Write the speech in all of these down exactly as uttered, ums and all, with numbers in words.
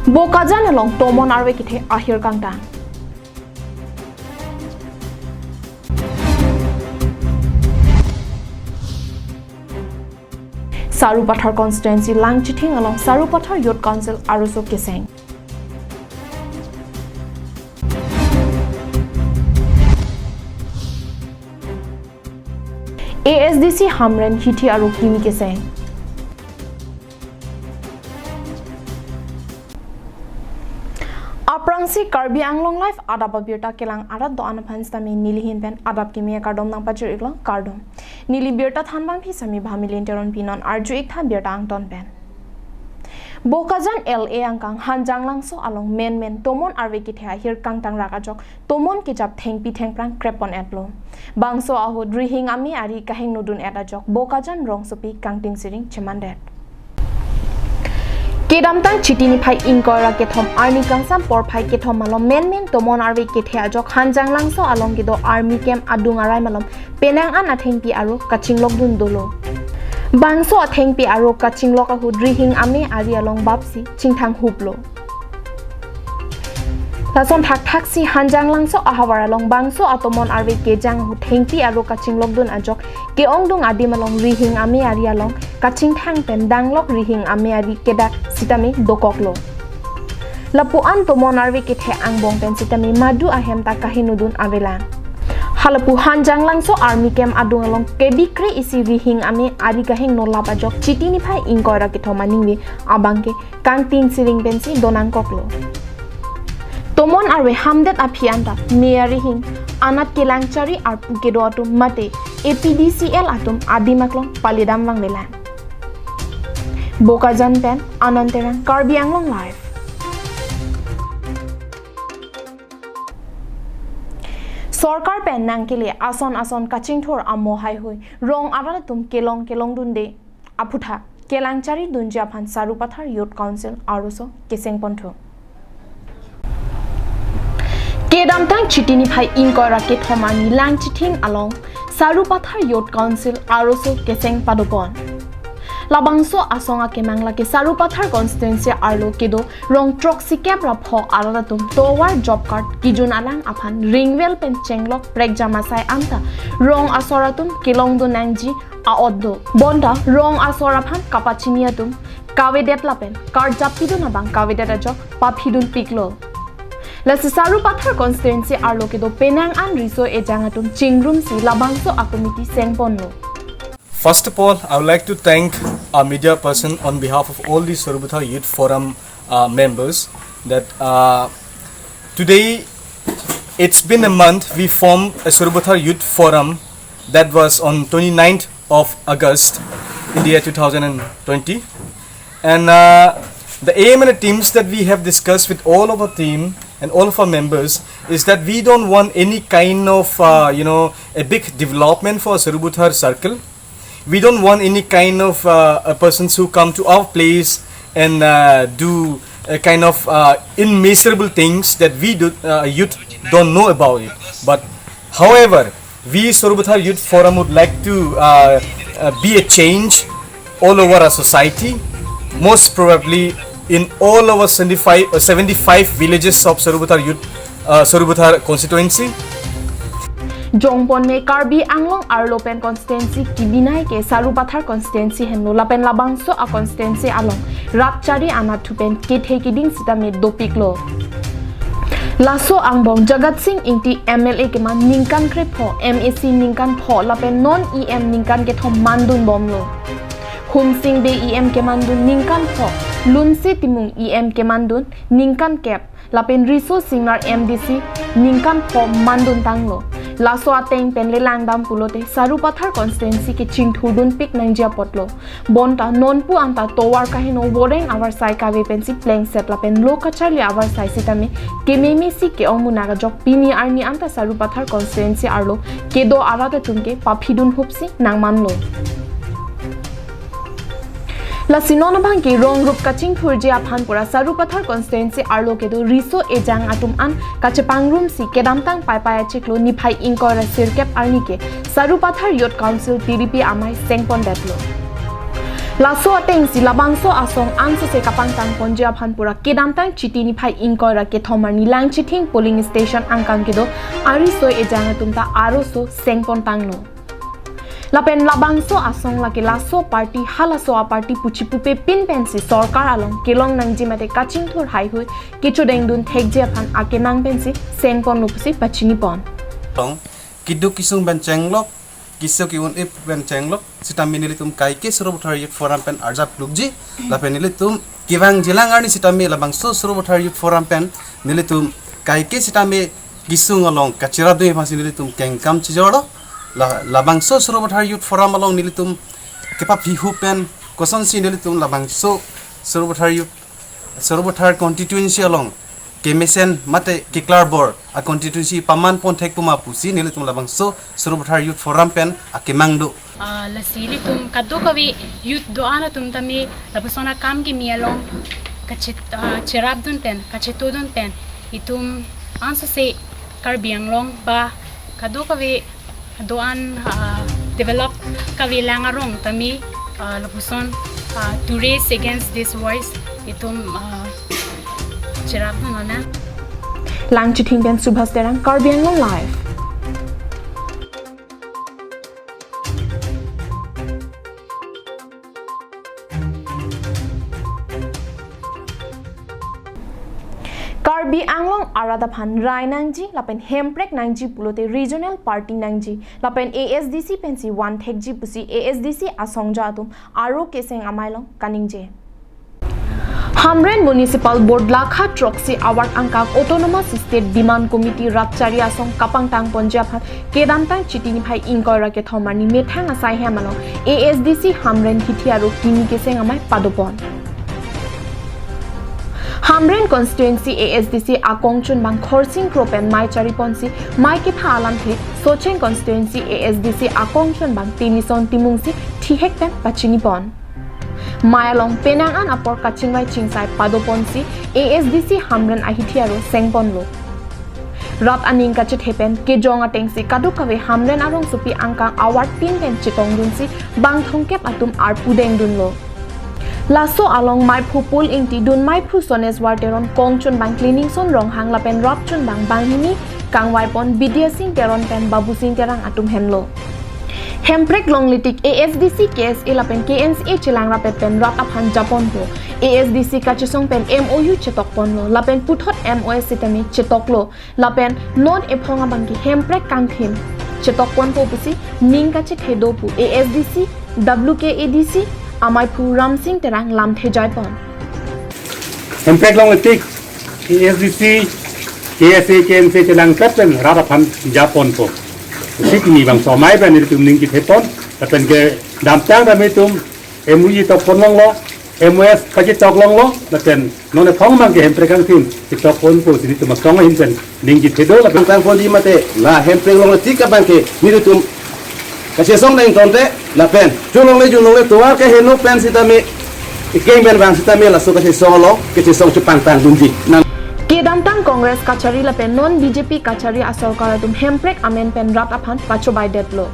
Bokajan along tomon arve kethe ahir kangtang. Sarupathar constituency Langchithing along Sarupathar Youth Council aroso keseng. A S D C Hamren hithi aro kimi keseng. Aphrangsi Karbi Anglong Live adap abirta kelang arat do-an aphan sitame nelihin pen adap kimi akardom nangpajir-iklo, kardom. Neli birta thanbangpi Sami Bhamilin Teronpi, non arju-ik tha birta angton pen. Bokajan L A angkang Hanjanglangso along menmen tomon arve kethe ahir kangtang rak ajok tomon kejap thengpi thengphrang krep pon-etlo. Bangso ahut rihing ame ari kahengnodun-et ajok Bokajan rongsopi Kangting Siring chemandet. Kedamtang Chiti niphai ingkoi ra kethom arni kangsam porphai kethom malom menmen tomon arve kethe ajok Hanjanglangso along kedo army camp adung arai malom penang an athengpi aro kachinglokdun dolo. Bangso athengpi aro kachinglok ahut rihing ame ari along bapsi chingthang huplo. Lason thakthaksi Hanjanglangso ahavar along bangso atomon arve kejang ahut thengpi aro kachinglokdun ajok ke-ongdung adim along rihing ame ari along kachingthang pen danglok rihing ame ari kedak sitame dokoklo. Lapu-an tomon arve kethe angbong pen sitame madu ahem ta kahengnodun avelang. Halapu Hanjanglangso army camp adung along kebikre isi rihing ame ari kahengno lap ajok Chiti niphai ingkoi ra kethom aningve abangke Kangting Siring pensi donangkoklo. Tomon arve hamdet aphi anta me arihing anat kelangchari arpu kedo atum mate A P D C L atum adim aklong palidam vangvelang. Bokajan pen Anand Terang, Karbi Anglong Live. Sorkar pen nangkele ason ason kachingthur amo haihui rong arat atum kelong kelongdunde aphutha kelangchari dunji aphan Sarupathar Youth Council aroso keseng ponthu. Kedamtang Chiti niphai ingkoi ra kethom arni Langchithing along Sarupathar Youth Council aroso keseng padopon. Labangso asong akemang lake Sarupathar constituency arlo kedo rong throksi kep ra pho arat atum tovar job card kijun alang aphan ringvel pen chenglok prekjam asai anta rong asor atum kelongdun nangji a-ot do. Bonta rong asor aphan kapachini atum kavedet lapen karjap pidun abang kavedet ajok paphidunpiklo. Lasi Sarupathar constituency arlo kedo penang an riso ejang atum chingrumsi labangso a-committee sengponlo. First of all, I would like to thank our media person on behalf of all the Sarupathar Youth Forum uh, members that uh, today it's been a month we formed a Sarupathar Youth Forum that was on twenty-ninth of August in the year two thousand twenty. And uh, the aim and the themes that we have discussed with all of our team and all of our members is that we don't want any kind of, uh, you know, a big development for Sarupathar circle. We don't want any kind of uh, a persons who come to our place and uh, do a kind of uh, immeasurable things that we do, uh, youth don't know about it. But however, we Sarupathar Youth Forum would like to uh, uh, be a change all over our society, most probably in all our seventy-five, uh, seventy-five villages of Sarupathar Youth, uh, Sarupathar constituency. Jongpon me Karbi Anglong arlo pen constituency kibinai ke Sarupathar constituency henlo lapen labangso a-constituency along rat chari anatthu pen kethe kiding sitame dopiklo. Laso angbong Jagat Sing Engti M L A keman ningkan krepho, M A C ningkan pho lapen non E M ningkan kethom mandun bomlo. Humsing Bey E M kemandun ningkan pho, Lunse Timung E M kemandun ningkan kep, lapen Riso Singnar M D C ningkan pho mandun tanglo. Laso ateng pen le langdam pulote Sarupathar constituency ke chingthurdunpik nangji apotlo. Bonta nonpu anta tovar kaheno voreng avarsai kave pensi plengset lapen lo kacharli avarsai sitame kememesi ke-ong munak ajok pini arni anta Sarupathar constituency arlo kedo arat atum ke paphidun hupsi nangmanlo. Lasi non abang ke rong rup kachingthurji aphan pura Sarupathar constituency arlo kedo riso ejang atum an kachepangrumsi kedamtang Paipai achiklo niphai ingkoi ra sirkep arni ke Sarupathar Youth Council T D P amei sengpondetlo. Laso atengsi labangso asong ansose kapangtang ponji aphan pura kedamtang Chiti niphai ingkoi ra kethom arni Langchithing polling station angkang kedo ariso ejang atum ta aroso sengpon tanglo. Lapen labangso asong lake laso party halaso aparty pu chipupepin pensi sorkar along kelong nangji mate kachingthur haihui kechodengdun thekji aphan akemang pensi sengponlo pusi pachinipon. Tong, keduk kesung pen chenglok, keso ke-un-e pen chenglok sitame nelitum kaike Sarupathar Youth Forum pen arjap lukji, lapen nelitum kevangjilang arni sitame labangso Sarupathar Youth Forum pen nelitum kaike sitame kesung along kacherapdunji aphansi nelitum kengkam chijorlo. La, labangso Sarupathar Youth Forum along nelitum kepaphihu pen kosonsi nelitum labangso Sarupathar Youth, Sarupathar constituency along kemesen mate keklar bor a constituency paman pon thek puma pusi nelitum labangso Sarupathar Youth Forum pen akemang do. Ah, lasi ilitum kadokave youth do-an atum tame lapuson akam kimi along kachet, ah, cherapdun pen, kachetodun pen, itum ansose Karbi Anglong ba kadokave do-an, ah, develop kavelang arong tame, ah, lapuson, ah, to raise against this voice itum, ah, cherapdun nang. Langchithing pen Subhas Terang, Karbi Anglong Live. Karbi Anglong arat aphan rai nangji lapen hemprek nangji pulote regional party nangji lapen A S D C pensi van thekji pusi A S D C asongja atum aro keseng amei along kaningje. Hamren Municipal Board lakha throksi award angkang Autonomous State Demand Committee rat chari asong kapangtang ponji aphan kedamtang Chiti niphai ingkoi ra kethom arni methang asai hem along A S D C Hamren hithi aro kimi keseng amei padopon. Hamren constituency A S D C akongchunbang Khorsing Kro pen mei chariponsi mei kepha alamthe Socheng constituency A S D C akongchunbang Temison Timung si thihek pen pachinipon. Mei along penang an apor kachingvai chingsai padoponsi A S D C Hamren ahithi aro sengponlo. Rat aning kachethe pen kejong atengsi kadokave Hamren arongsopi angkang award tin pen chetongdunsi bang thomkep atum arpu dengdunlo. Laso along meiphu Paul Ingti, dun meiphu Soneswar Teron, kongchunbang Kliningson Ronghang lapen rapchunbang banghini kangvaipon Bidya Sing Teron pen Babu Sing Terang atum henlo. Hemprek longle tik A S D C, K S A lapen K N C A chelang rapet pen rat aphan japonpo. A S D C kachesong pen M O U chetokponlo lapen puthot M O S sitame chetoklo lapen non ephong abangke hemprek kangthim chetokponpo pusi ning kachethe do pu A S D C, W K A D C ameiphu Ramsing Terang lamthe jaipon. Hemprek longle tik A S D C, K S A, K N C A chelang rapet pen rat aphan japonpo. Sik ni bang somai pen itum ning kithepon, lapen kedamtang tame itum M O U tokpon longlo, M O S pachetok longlo, lapen non ephong abangke hemprek kangthim chetokponpo pusi itum asong ahin pen ning kithepon lapen tangpon di mate la hemprek longle tik abangke nelitum kachesong nang tonte lapen chulongle junlongle tovar kaheno pen sitame ikeng pen vang sitame laso kachesong along kachesong chepangtang dunji nang. Kedamtang Congress kachari lapen non B J P kachari asorkar atum hemprek amen pen rat aphan pachobaidetlo.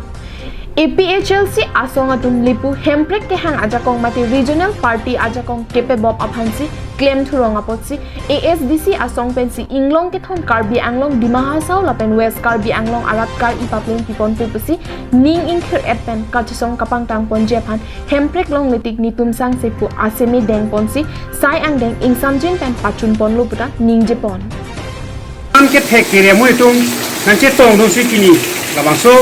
A P H L C asong atum lipu hemprek kehang ajakong mate regional party ajakong kepebop aphansi klem thurong apotsi A S D C asong pensi inglong kethom Karbi Anglong, Dima Hasao lapen West Karbi Anglong arat kar-i papleng piponpo pusi ning ingthir-et pen kachesong kapangtang ponji aphan hemprek longle tik nitum sangse pu aseme dengponsi sai angdeng ingsamjin pen pachunponlo puta ningjepon. An kethek kere amu itum nangchetongdunsi pini labangso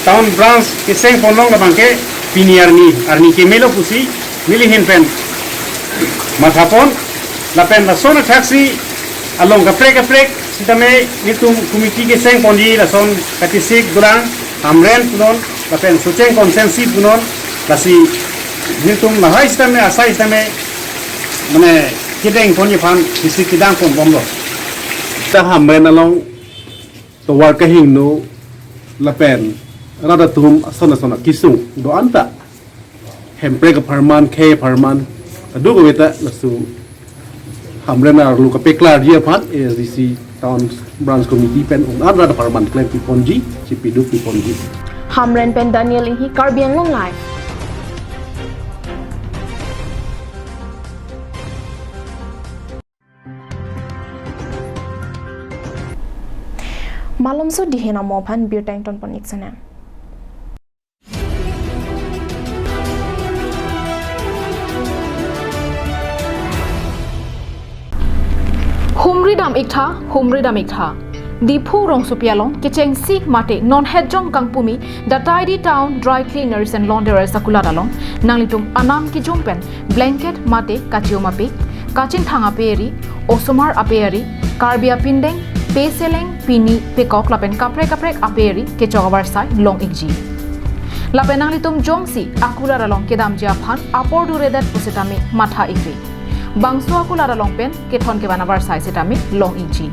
town branch kesengpon long labangke pini arni arni kemelo pusi neli ahin pen mathapon lapen lason athaksi along kaprek kaprek sitame nelitum committee kesengponji lason Katisik dolang, Hamren punon lapen Socheng constituency punon, lasi nelitum lahai sitame asai sitame mane kedengponji aphan isi kedangponbomlo. Ta Hamren along tovar kaheno lapen rat atum ason ason akesung do-an ta hemprek apharman, khei apharman, kadokave ta laso Hamren arlo kapeklarji aphan A S D C Town Branch Committee pen un-an rat apharman klem piponji, chepiduk piponji. Hamren pen Daniel Inghi, Karbi Anglong Live. Malomso dihen amo aphan birta ingtonpon ik sene. Humri dam ik tha, humri dam ik tha. Diphu rongsopi along kechengsi mate non hetjong kangpumi The Tidy Town Dry Cleaners and Launderers akulat along nanglitum anam kejung pen blanket mate kachium ape, kachinthang ape ri, osomar ape ri, Karbi apindeng, peseleng, pini, pekok lapen kaprek kaprek ape ri kechok avarsai long ikji. Lapen nanglitum jongsi akulat along kedamji aphan apor duredet pusitame matha ikri. Bangso akulat along pen kethon kevan avarsai sitame long ikji.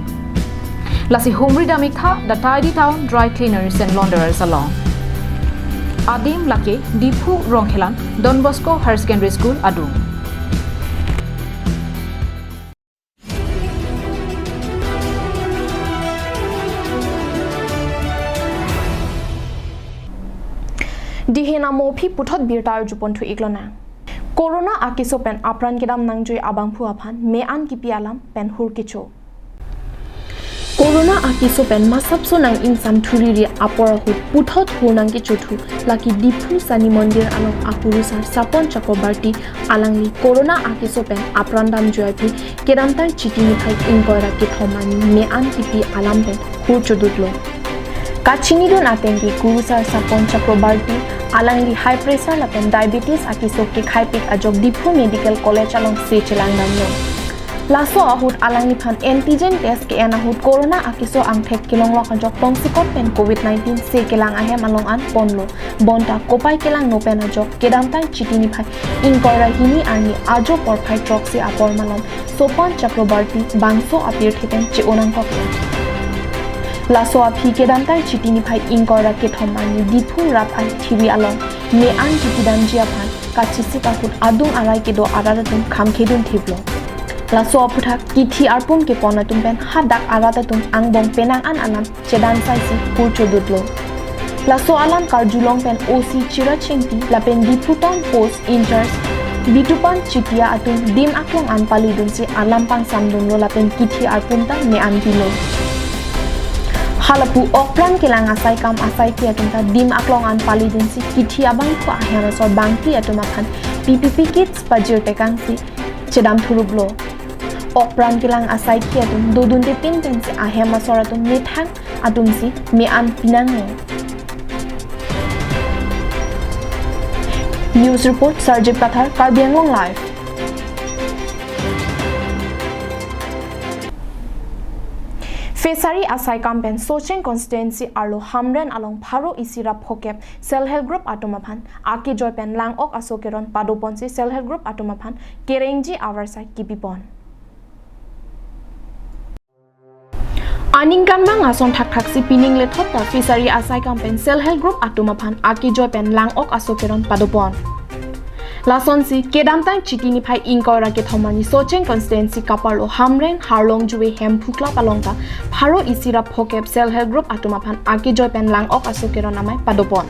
Lasi humri dam ik tha The Tidy Town Dry Cleaners and Launderers along. Adim lake Diphu Rongkhelan Don Bosco Higher Secondary School adung. Dihen amo aphi puthot birta arjupon thu iklonang. Corona akeso pen apran kedam nangjui abangphu aphan me-an kipi alam pen hur kecho. Corona akeso pen masapso nang-ingsam thuriri apor ahut puthot hur nangkechothu lake Diphu Sani Mondir along akurusar Sapon Chakrabarti, alangli Corona akeso pen apran damjui aphi kedamtang Chiti niphai ingkoi ra kethom arni me-an kipi alam pen hur chodutlo. Kachinidun ateng ke kurusar Sapon Chakrabarti alangli high pressure lapen diabetes akeso kekhaipik ajok Diphu Medical College alongsi chelangdamlo. Laso ahut alangliphan antigen test ke-en ahut Corona akeso angthek kelonglok ajok tongsekot pen covid nineteen se kelang ahem along an ponlo. Bonta kopai kelangno pen ajok kedamtang Chiti niphai ingkoi ra hini arni ajo porphai throksi apor malom Sapon Chakrabarti bangso apirthe pen che-o nangkoklo. Laso aphi kedamtang Chiti niphai ingkoi ra kethom arni Diphu rat athiri along me-an kipidamji aphan kachesik ahut adung arai kedo arat atum khamkhedun thiplo. Laso aphuthak kithi arpum kepon atum pen hadak arat atum angbong penang an alam chedan saisi hur chodutlo. Laso alam karjulong pen O C Chirag Ingti lapen Diphu Town Post in-charge Bitupan Chutia atum dim aklong an palidunsi alam pangsamdunlo lapen kithi arpum ta me-an pilo. Halapu okpran kelang asaikam asaiki atum ta dim aklong an palidunsi kithi abangphu ahem asor bangpi atum aphan P P P kits pajir tekangsi chedam thuruplo. Okpran kelang asaiki atum dodunde pin pensi ahem asor atum methang atumsi me-an pinanglo. News report, Sarjit Kathar, Karbi Anglong Live. Fishery asaikam pen Socheng constituency arlo Hamren along pharo isi ra phokep Self Help Group atum aphan akejoi pen lang-ok aso keron padoponsi Self Help Group atum aphan kerengji avarsai kipipon. Aningkanvang ason thakthaksi pining lethot ta Fishery asaikam pen Self Help Group atum aphan akejoi pen lang-ok aso keron padopon. Lasonsi kedamtang Chiti niphai ingkoi ra kethom arni Socheng constituency kaparlo Hamren Harlongjuve Hemphu Club along ta pharo isi ra phokep Self Help Group atum aphan akejoi pen lang-ok aso keron amei padopon.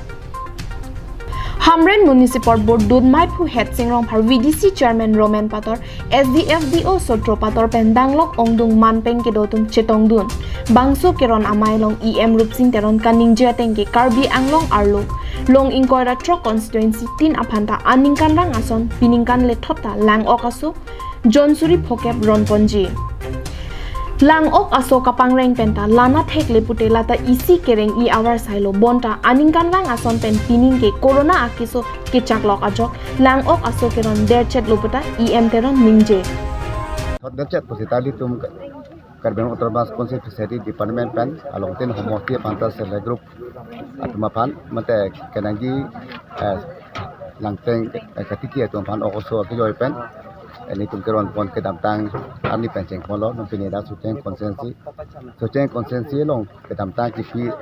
Hamren Municipal Board dunmaiphu Hetsing Rongphar, V D C Chairman Roman Pator, S D F D O Sotro Pator pen danglok ongdung manpeng kedo atum chetongdun. Bangso keron amei along E M Rupsing Teron kaningje ateng ke Karbi Anglong arlo long ingkoi ra throk constituency tin aphan ta aningkanvang ason piningkan lethot ta lang-ok aso jonsuri phokep ronponji. Lang-ok aso kapangreng pen ta lana thekle pute lata isi kereng-i avarsailo, bonta aningkanvang ason pen pining ke Corona akeso kechaklok ajok lang-ok aso keron derchetlo puta E M Teron ningje. Thot derchet pusita ilitum Karbi Anglong Autonomous Council Fishery Department pen along tin homosti aphan ta Self Help Group atum aphan mate kenangji, eh, langteng, eh, katiki atum aphan ok aso akejoi pen, eh, nelitum keronpon kedamtang arni pen chengponlo, non pini dak Socheng constituency, Socheng constituency along kedamtang kipi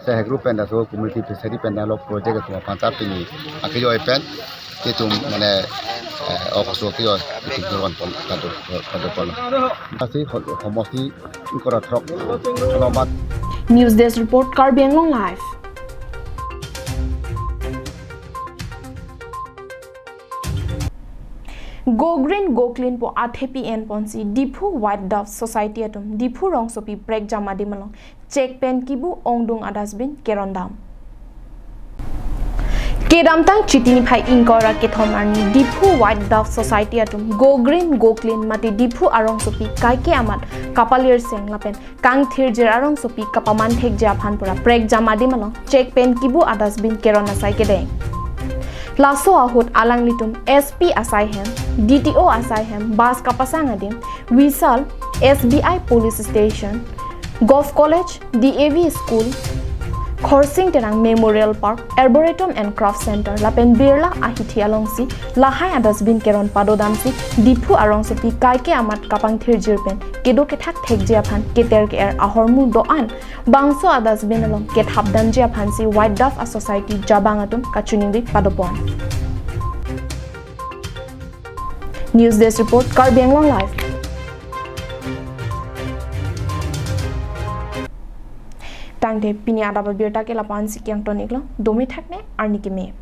Self Help Group pen laso community fishery pen laso project atum aphan ta pini akejoi pen nelitum mane, eh, ok aso akejoi nelitum keronpon kado, kadoponlo. Lasi ho-, homosti ingkoi ra throk along bat. News Desk Report, Karbi Anglong Live. Go Green Go Clean pu athepi enponsi Diphu White Dove Society atum Diphu rongsopi prekjam adim along chek pen kibu ongdung adustbin kerondam. Kedamtang Chiti niphai ingkoi ra kethom arni Diphu White Dove Society atum Go Green Go Clean mate Diphu arongsopi kaike amat kapalirseng lapen kangthirjir arongsopi kapaman thekji aphan pura prekjam adim along chek pen kibu adustbin keron asai kedeng. Laso ahut alanglitum S P asai hem, D T O asai hem, bus kapasang adim, Vishal, S B I Police Station, Govt College, D A V School, Khorsing Terang Memorial Park, Arboretum and Craft Center lapen Birla ahithi alongsi lahai adustbin keron padodamsi Diphu arongsopi kaike amat kapangthirjir pen kedo kethak thekji aphan keter ke-er ahormu do-an bangso adustbin along kethapdamji aphansi White Dove a Society jabang atum kachiningri padopon. News Desk Report, Karbi Anglong Live. Tangte pini adap abirta ke lapu-ansi kangton iklo, dome thakne, arni keme.